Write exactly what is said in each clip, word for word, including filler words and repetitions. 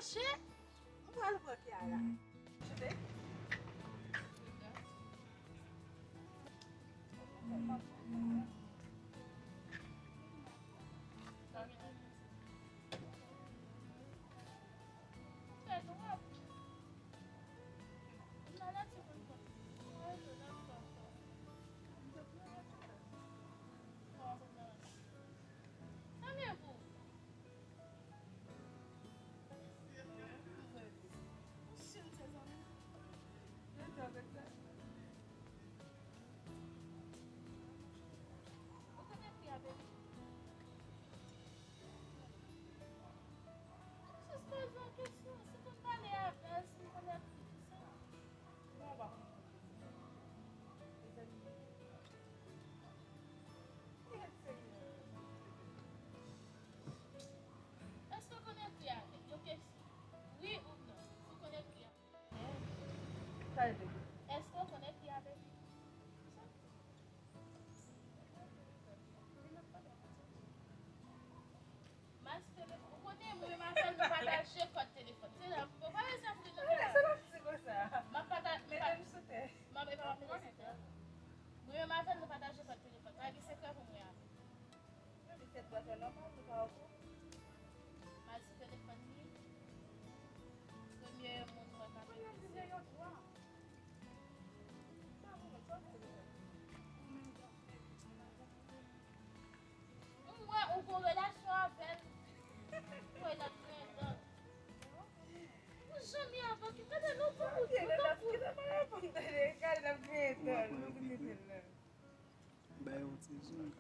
Che, m pral pran Kiara. Chete. Jis poze yon kesyon, si konn pale avè l, si l konn ekri, ki sa? Bon, w pa konn ekri. Mezanmi. Ki serye? Èske w konn ekri avè l? Yon kesyon. Wi ou non? Si w konn ekri avè l. Sa l te di? Èske w konn ekri avè l? Mas telefòn, ou konnen mwen menm avè l nou pataje kòd telefòn. Se la, mwen pa bezwen pou nou. Sa l ap di konsa? M ap pata-, mete m sou tè. M ap, e pa mete sou tè. Mwen menm avè l nou pataje kòd telefòn. Pa gen sekrè pou mwen avè l. Li se dwa fè nòmal, li pa okouran. Mal sou telefòn li. Premye moun mwen ka fè. M wè ou gon relasyon avè l. Ou wè l ap pran dan. Ou janm ye avan ki gade nou pou ou. Gade l ap pran dan. Gade l ap pran dan. Bay yon ti zoom.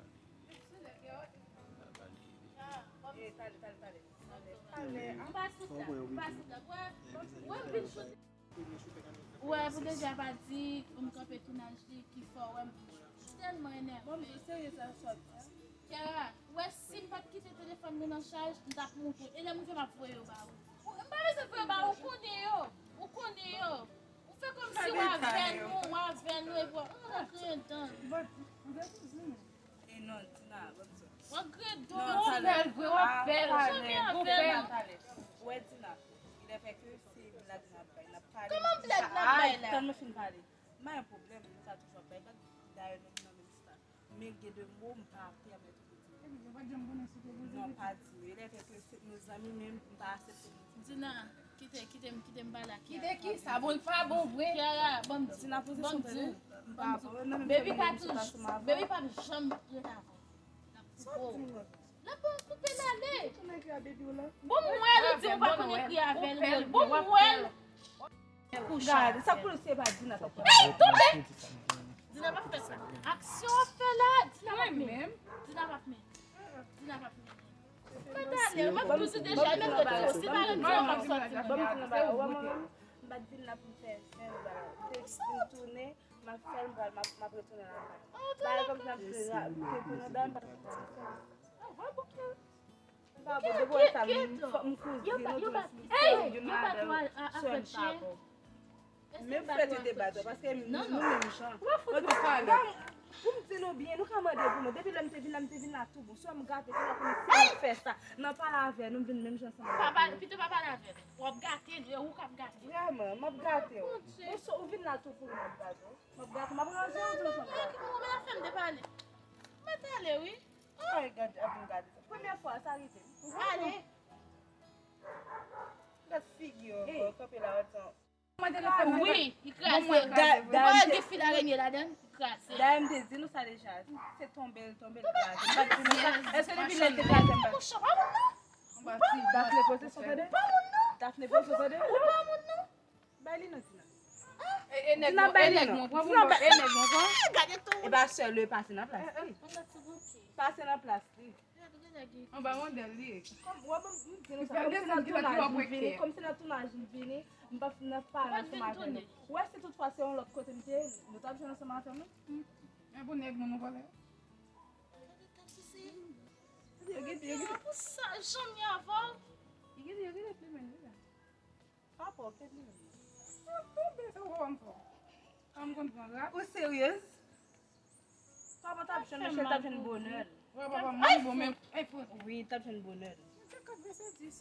Talè, talè, talè, talè. Talè. Ou pa sot la, ou pa sot la. Wè, wè, m vin choute. Wè, pou deja pa di, m kanpe tounaj li, ki fè w wè m tèlman enève. Bon, m serye sa sòt. Kiara, wè, si m pa t kite telefòn mwen nan chaj, m t ap montre w. E lè m vle m ap voye yo ba ou. Ou, m pa bezwen voye yo ba ou, ou konnen yo. Ou konnen yo. Ou fè kòmsi w avè nou, w avè nou, epi w ap kriye dan. E non, Dina, ban m di w. W ap kriye dan. Non, talè. Ou fè l vre, w ap fè l. Janm avè l. Ou fè l. Ou wè, Dina, il est vrai que se blag n ap bay, n ap pale. Kòman blag n ap bay la? Ay, tann mwen fin pale. M pa gen pwoblèm, nou sa toujou ap bay blag. Dayè, nou nan menm staf. Men gen de mo m pa pèmèt ou di. Non, pa di. E lè fè ke se nou zanmi, men m pa aksepte pou di. Dina, kite, kite m, kite m pale ak Kiara. Kite ki? Sa bon, l pa bon vre. Kiara, ban m di. Dina, poze sou tande. M pa bon, non, men Baby pa toujou, Baby pa janm ret avan. L ap koupe w. L ap koupe l ale. Bon, m wè li di ou pa konn ekri avè l. Bon, m wè l. Gade, sa pou se pa Dina k ap fè. Ey, tonbe! Dina p ap fè sa. Aksyon w ap fè la, Dina p ap men. Dina p ap men. Dina p ap men. Mwen talè, mwen toujou deja, menm lè tou, si pa ret di w, m ap sòti. M pa t vin la pou m fè sèn, m te vin tounen, m ap fè l, m pral, m ap, m ap retounen lakay. Bagay kòmsi m ap te, te tounen dan, m pa t ap fè sèn. M pa bon, depi wè sa, m, fòk m koze, nou tounen sou misyon, youn madanm, sè m pa bon. Menm frè te te bat, paske nou menm jan. Pou m di nou byen, nou ka mande pou nou. Depi lè m te vin la, m te vin la tou bon. Sè m gate, se la pou m fè sa. Nan pale avè nou, m vin menm jan ansanm avè nou. Pito pa pale avè nou. W ap gate nou, e ou k ap gate. Vrèman, m ap gate w. Ou vin la tou pou nou, m ap gate w. M ap gate w, m ap ranje w tou ansanm avè w. Ou mèt fè m depale. Mwen t ale, wi. Ay, gade, ap vin gade sa. Premyè fwa sa rive m. Ale. Gad figi w ankò, kanpe la, w ap tann. Wi, li kraze. Ou pa wè gen fil arenye ladan l? Li kraze. Dayè, m te di nou sa deja. Se tonbe l tonbe, l kraze. M pa t di nou sa. Èske depi lè l te kraze, m pa t di? Dafne, poze sou tande. Dafne, poze sou tande. Ou pa moun non. Bay li non, Dina. Dina, bay li non. Dina, bay. E pa sè l, pase nan plas li. Pase nan plas li. Anba wondèl li ye. Kòm, w ap di nou sa, kòm se nan tounaj m vini, kòm se nan tounaj m vini, m pa fin nan pale ansanm avè nou. Ou wè si tout fwa se yon lòt kote m te ye, nou t ap jwenn ansanm avè m wi. Men pou nèg nou, nou vòlè. Yo gete, yo gete. Pou sa, janm ye avè w. Yo gete, yo gete plimen li la. Papa w kenbe menm. Tonbe, se ou konn fò. Fanm konn pran rap. Ou seryez? Papa t ap jwenn, Michel t ap jwenn bonè l. Wè, papa m bon, men, ey, fò. Wi, t ap jwenn bonè l. Mwen te kat vèsè dis.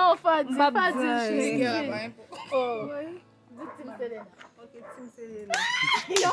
Non, Fadi, M p ap Fadi, di. Fadi. Nèg la pa enpò. Oh. Di Team Selena. Ok, Team Selena. Yo,